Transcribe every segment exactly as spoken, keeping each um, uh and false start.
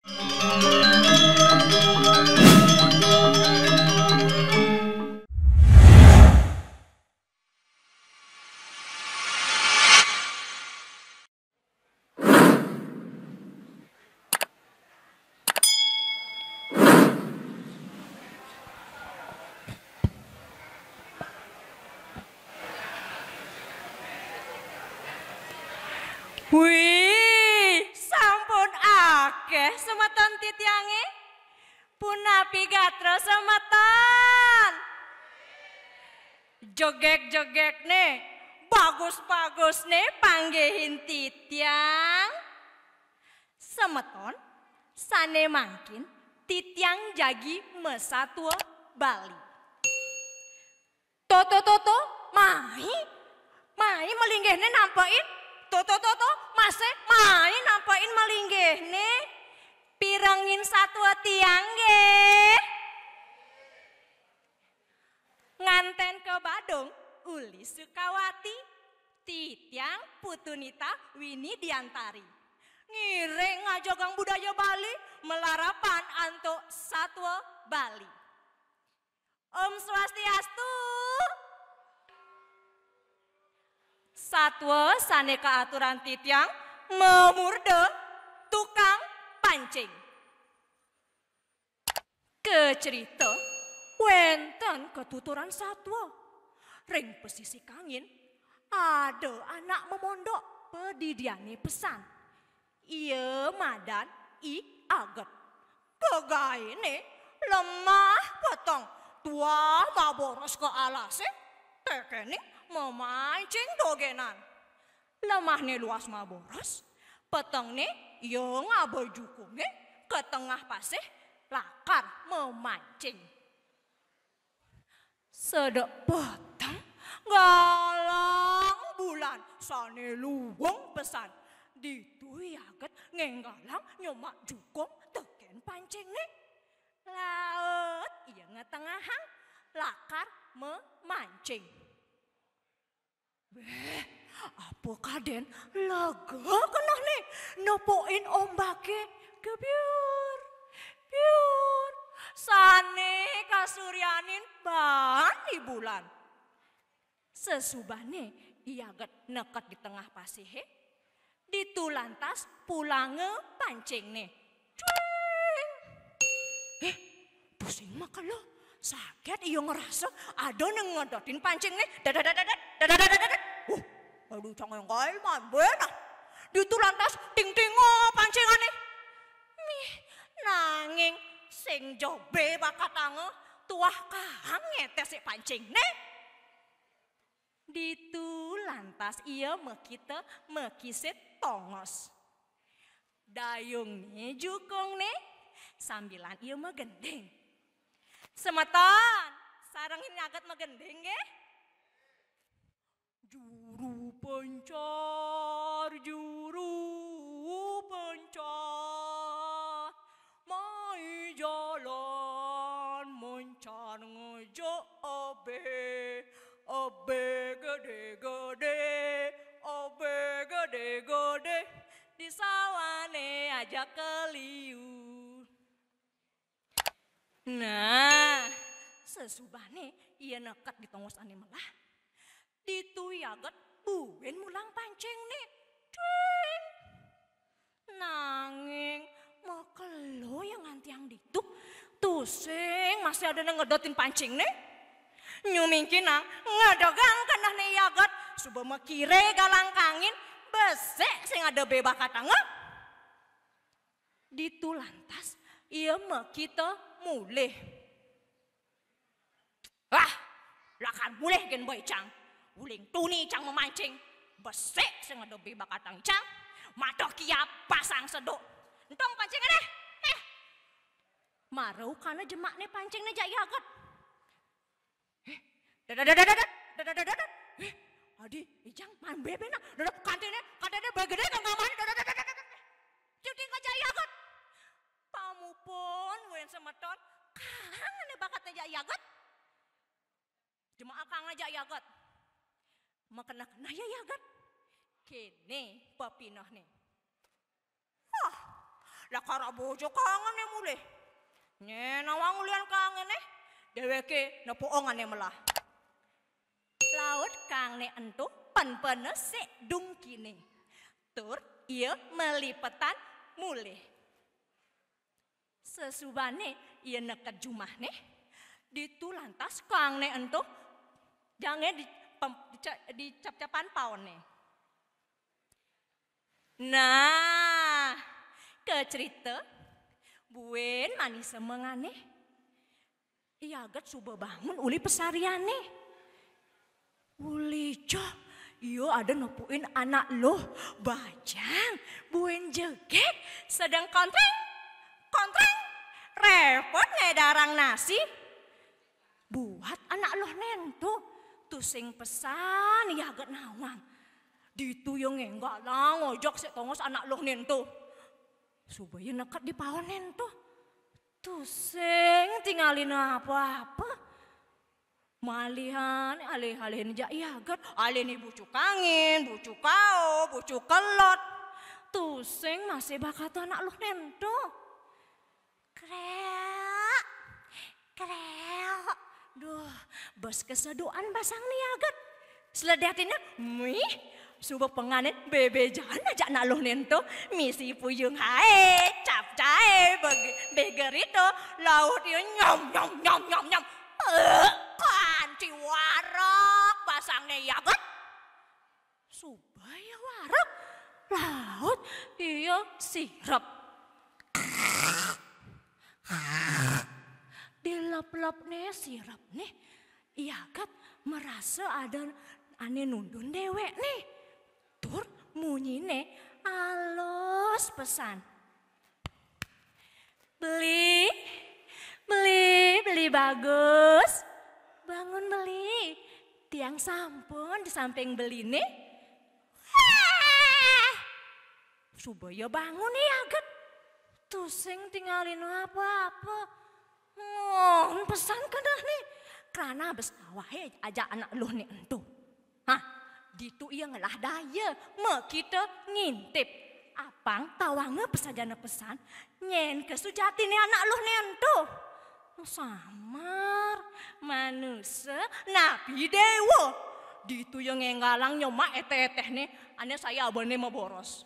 Wih, sampun akeh semeton titiange. Punapi gatra semeton? Jegek-jegek ne, bagus-bagus ne panggihin titiang. Semeton, sane mangkin titiang jagi masatua Bali. Toto, toto, mai, mai malinggihne nampein. Toto, toto, mase, mai nampein malinggihne. Pirengin satua tiang nggih. Nganten ka Badung, uli Sukawati, titiang Putu Nita Wini Diantari. Ngiring ngajogang budaya Bali, malarapan antuk satua Bali. Om Swastiastu. Satua sane kaaturan titiang mamurda tukang pancing. Kacerita, wenten katuturan satua. Ring pesisi kangin, ada anak mamondok padidiane pesan. Ia madan I Aget. Pagaene lemah peteng, tuah maboros ka alase, tekening mamancing dogenan. Lemahne luas maboros, petengne ia ngaba jukunge ka tengah pasih lakar mamancing. Sedek peteng, galang bulan sane luung pesan. Ditu I Aget ngenggalang nyemak jukung teken pancingne. Laut ia ngetengahang lakar mamancing. Weh, apa kaden lega kenehne nepukin ombake, gebyur, byur, sane kasuryanin baan I Bulan. Sesubane I Aget neked di tengah pasihe, ditu lantas pulanga pancingne. Cuing! Eh, tusing makelo. Saget ia ngerasa ada ne ngedotin pancingne. Dadadadadad, dadadadadad. Uh, aduh, cang enggal man beneh. Ditu lantas tingtinga pancingane. Mih, nanging sing jobe bakatanga tuah kaang ngetesik pancingne. Ditu lantas ia makita makisit tongos. Dayungne jukungne, sambilan ia magending. Semeton, sarengin I Aget magending nggih. Juru pencar, juru pencar, mai jalan mencar ngejek ebe, ebe gede-gede, ebe gede-gede, di sawane aja keliu. Nah, sesubane ia neked di tongos ane melah, ditu I Aget buin mulang pancingne. Cuing! Nanging makelo ia ngantiang ditu, tusing masih ada ne ngedotin pancingne. Nyumingkinang ngedegang kenehne I Aget, suba makire galang kangin, besik sing ada bebakatanga. Ditu lantas ia makita mulih. Ah, lakar mulih gin bae cang. Uling tuni cang mamancing. Besik sing ada bebakatang cang. Mata kiap pasang seduk. Entong pancinge deh. Eh. Maraukana jemakne pancingne jak I Aget. Eh, dadadadadad, dadadadadad. Eh, adi, ijang man bebe na. Dadad kantine, kantine begede kang kamane. Dadadadadad. Cuting ka jak I Aget. Pamupun wen semeton, kaang ane bakatne jak I Aget. Jemak kaang jak I Aget. Makeneh-keneh ia I Aget. Kene pepinehne. Wah, Dakara bojo kangené mulih. Nyén awang ulian kangené, déwéké nepuang ané melah. Laut kangné ento penpena sik dungkiné. Tur ia melipetan mulih. Sesubané ia neked jumahné, ditu lantas kangné ento jangé di, pem- dica- dicap-capan paoné. Nah, kecerita buin manis semengané. Ia aget suba bangun uli pesariané. Uli joh, ia ada nepuin anak luh bajang, buin jegég, sedeng kontreng, kontreng, repot ngedarang nasi. Buat anak luh nénto, tusing pesan ia aget nawang. Ditu ia ngénggalang ojok sik tongos anak luh nénto. Suba ia neked di paon nénto. Tusing tingalin apa-apa. Malihan alih-alihin jak ia aget, alihin bucu kangin, bucu kao, bucu kelod. Tusing masih bakata anak luh nénto. Kréok, kréok. Duh, bes keseduan basang né ia aget. Sledeh atiné, mih, suba penganin bébéjan ajak anak luh nénto. Misi puyung haé, capcay, bege- begerito, laut ia nyom, nyom, nyom, nyom, nyom. Eh, kanti wareg basang né ia aget. Suba ia wareg, laut ia sirep. Dilep-lepné sirepné, ia aget merasa ada ané nundun déwékné. Tur munyiné alus pesan. Beli, beli, beli bagus. Bangun beli. Tiang sampun di samping beliné. Hah! Suba ia bangun ia aget. Tusing tingalin apa-apa. Ngon pesan kenehné. Krana bes awahé ajak anak luh né ento. Hah, ditu ia ngelah daya, makita ngintip. Apang tawanga pesajana pesan, nyén kasujatiné anak luh né ento. Samar, manusa, napi déwa. Ditu ia ngénggalang nyemak étéh-étéhné, ané sayabané maboros.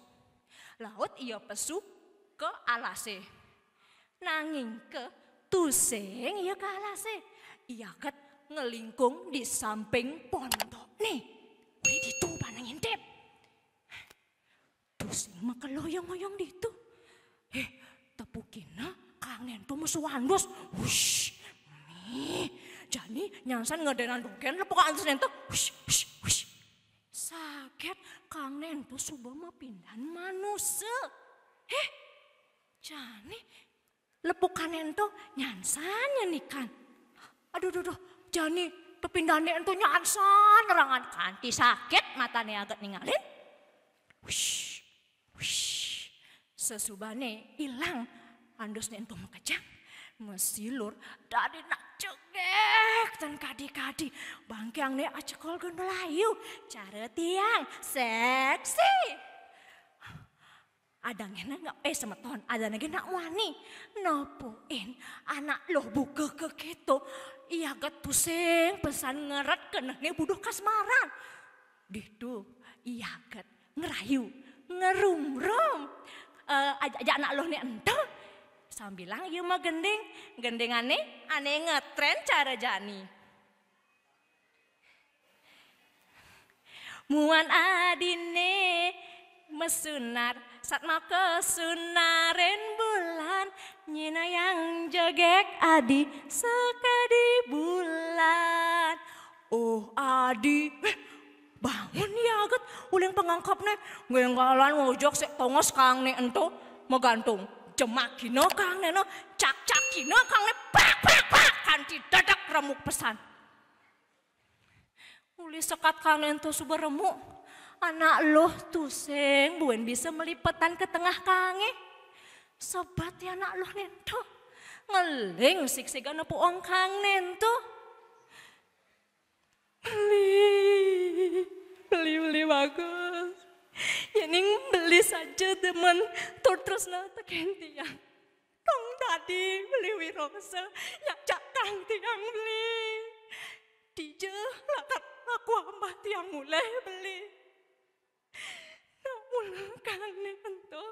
Laut ia pesu ka alasé. Nanging ka tusing ia ka alasé. Ia aget ngelingkung di samping pondokné. Uli ditu bana ngintip. Tusing makelo ia ngoyong ditu. Éh, tepukina kangné ento mesu andus. Wush. Mih, jani nyansan ngedénan dogén lepuk andus ento. Wush, wush, wush. Saget kangné ento suba mapindan manusa. Héh, jani lepukané ento nyansan nyenikan. Aduh, duh, duh, jani pepindané ento nyansan nerangan kanti saget matané aget ningalin. Wush, wush. Sesubané ilang andusné ento makejang, masilur dadi nak jegég tan kadi-kadi. Bangkiangné acekol gén melayu. Cara tiang seksi. Adangé nak, éh, semeton, adangé nak wani. Nepuin anak luh buka ka kéto. Ia aget tusing pesan ngeret kenehné buduh kasmaran. Ditu ia aget ngerayu, ngerumrum. Éh, aj- ajak anak luh né ento. Sambilang ia magending, gendingané ané ngetrén cara jani. Muan adiné mesunar, satmaka sunarin bulan, nyinayang jegég adi sakadi bulan. Oh, adi. Éh, bangun ia aget, uling pangangkepné, ngénggalan ngojok sik tongos kangné ento, magantung. Jemakina kangnéna, cakcakina kangné, prak, prak, prak, kanti dedek remuk pesan. Uli sekat kangné ento suba remuk, anak luh tusing buin bisa malipetan ka tengah kangé. Sebat ia anak luh né ento. Ngeling sigsiga nepuang kangné ento. Beli, beli, beli bagus. Yéning beli saja demen tur tresna tekén tiang. Tong dadi beli wirasa nyacakang tiang beli. Dija lakar aku ambah tiang mulih beli. Nak mula kané ento.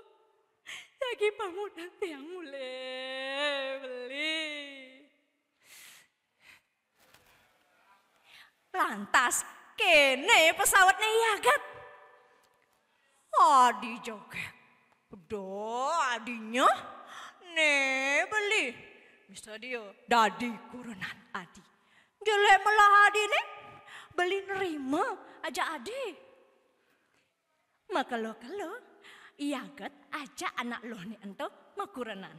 Jagi pamodal tiang mulih beli. Lantas kéné pasautné I Aget. Adi jogég. Doh, adinya né beli. Misadia dadi kurenan adi. Jelék melah adiné, beli nrima ajak adi. Makelo-kelo, I Aget ajak anak luhné ento makurenan.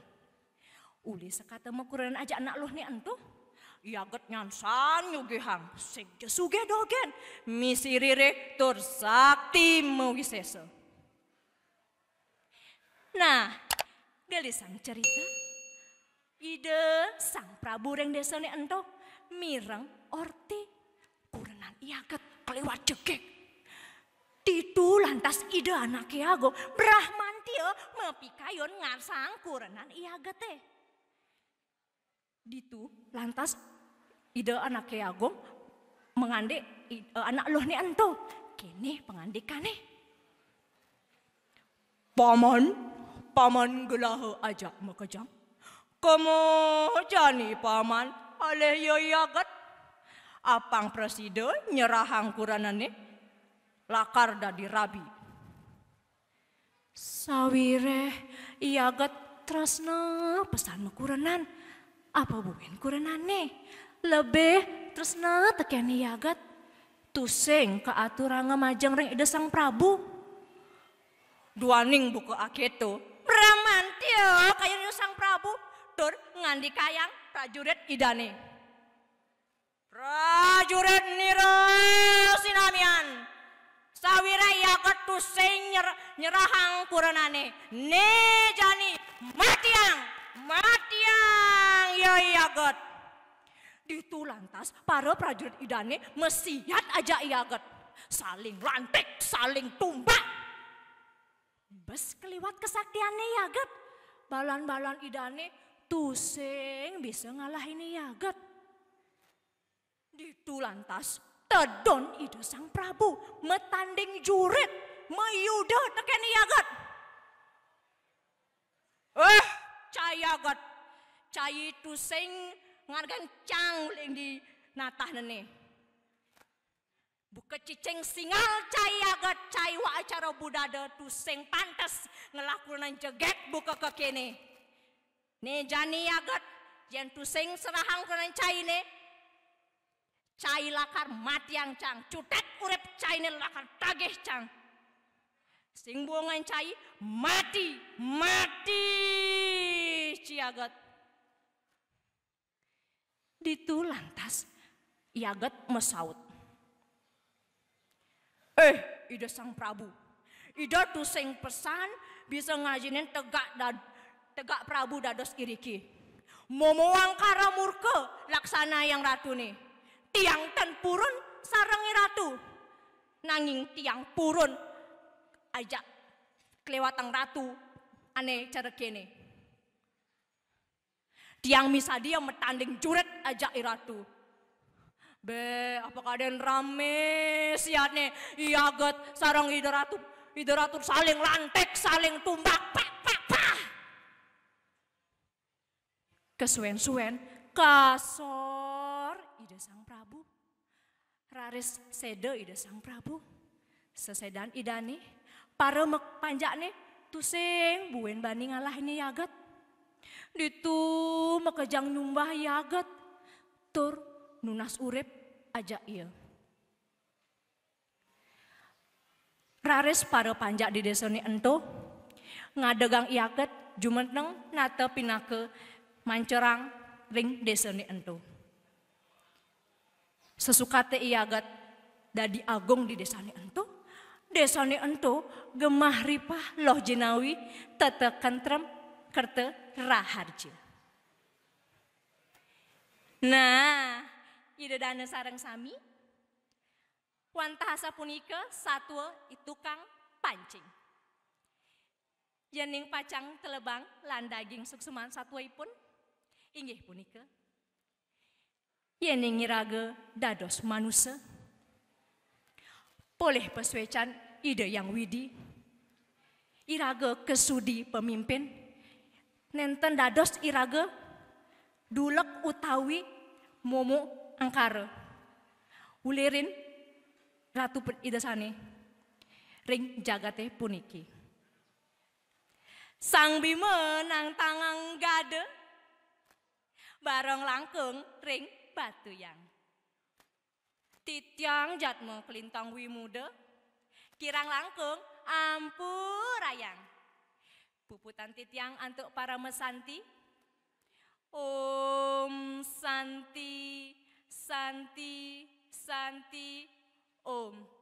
Uli sakata makurenan ajak anak luhné ento, I Aget nyansan nyugihang, sing ja sugih dogén, misi ririh tur sakti mawisésa. Nah, gelisang cerita. Ida Sang Prabu ring désané ento mireng orti kurenan I Aget kaliwat jegég. Ditu lantas Ida Anaké Agung Bramantya mapikayun ngarsang kurenan I Ageté. Ditu lantas Ida Anaké Agung mangandika I-, eh, anak luhné ento. Kéné pangandikané. Paman, paman gelaha ajak makejang. Kema jani paman alih ya I Aget. Apang prasida nyerahang kurenané lakar dadi rabi. Sawiréh I Aget tresna pesan makurenan. Apa buin kurenané? Lebih tresna tekén I Aget. Tusing kaaturanga majeng ring Ida Sang Prabu. Duaning buka akéto, Bramantya kayun Ida Sang Prabu tur ngandikayang prajurit idané. Prajurit nira sinamian, sawiréh I Aget tusing nyer-, nyerahang kurenané, né jani matiang, matiang ya I Aget. Ditu lantas para prajurit idané masiat ajak I Aget. Saling lantik, saling tumbak. Bes kaliwat kesaktiané I Aget. Balan-balan idané tusing bisa ngalahin I Aget. Ditu lantas tedun Ida Sang Prabu matanding jurit, mayuda tekén I Aget. Eh, cai Aget, cai tusing ngargan cang uling di natah néné. Buka cicing singal cai Aget, cai wak acara budada tusing pantes ngelah kurenan jegég buka kekéné. Né jani Aget, yén tusing serahang kurenan cainé, cai lakar matiang cang, cutet urip cainé lakar tagih cang. Sing buungan cai, mati, mati ci Aget. Ditu lantas I Aget masaut. Eh, Ida Sang Prabu. Ida tusing pesan bisa ngajinin tegak dad-, tegak Prabu dados iriki. Momo angkara murka laksanayang ratuné. Tiang tan purun sareng I Ratu. Nanging tiang purun ajak kliwatang ratu ané cara kéné. Tiang misadia matanding jurit ajak I Ratu. Bé, apa kadén ramé siatné I Aget sareng Ida Ratu. Ida Ratu saling lantik, saling tumbak. Pak, pak, pak. Kesuén-suén kasor Ida Sang Prabu. Raris séda Ida Sang Prabu. Sesédan idané, para mek-, panjakné tusing buin bani ngalahin I Aget. Ditu makejang nyumbah I Aget, tur nunas urip ajak ia. Raris para panjak di désané ento ngadegang I Aget jumeneng nata pinaka mancerang ring désané ento. Sesukaté I Aget dadi agung di désané ento, désané ento gemah ripah loh jinawi, tata kentrem, kerta raharja. Nah, Ida Dane sareng sami, wantah asapunika satua I Tukang Pancing. Yening pacang telebang lan daging suksman satuaipun, inggih punika, yening iraga dados manusa, polih pasuecan Ida Hyang Widi, iraga kasudi pamimpin, nenten dados iraga dulek utawi momo angkara ulirin Ratu Ida Sane ring jagate puniki. Sang Bima nangtangang gada, barong langkung ring Batu Hyang. Titiang jatma kalintang wimuda, kirang langkung ampurayang. Puputan titiang antuk parama santi. Om Santi, Santi, Santi, Om.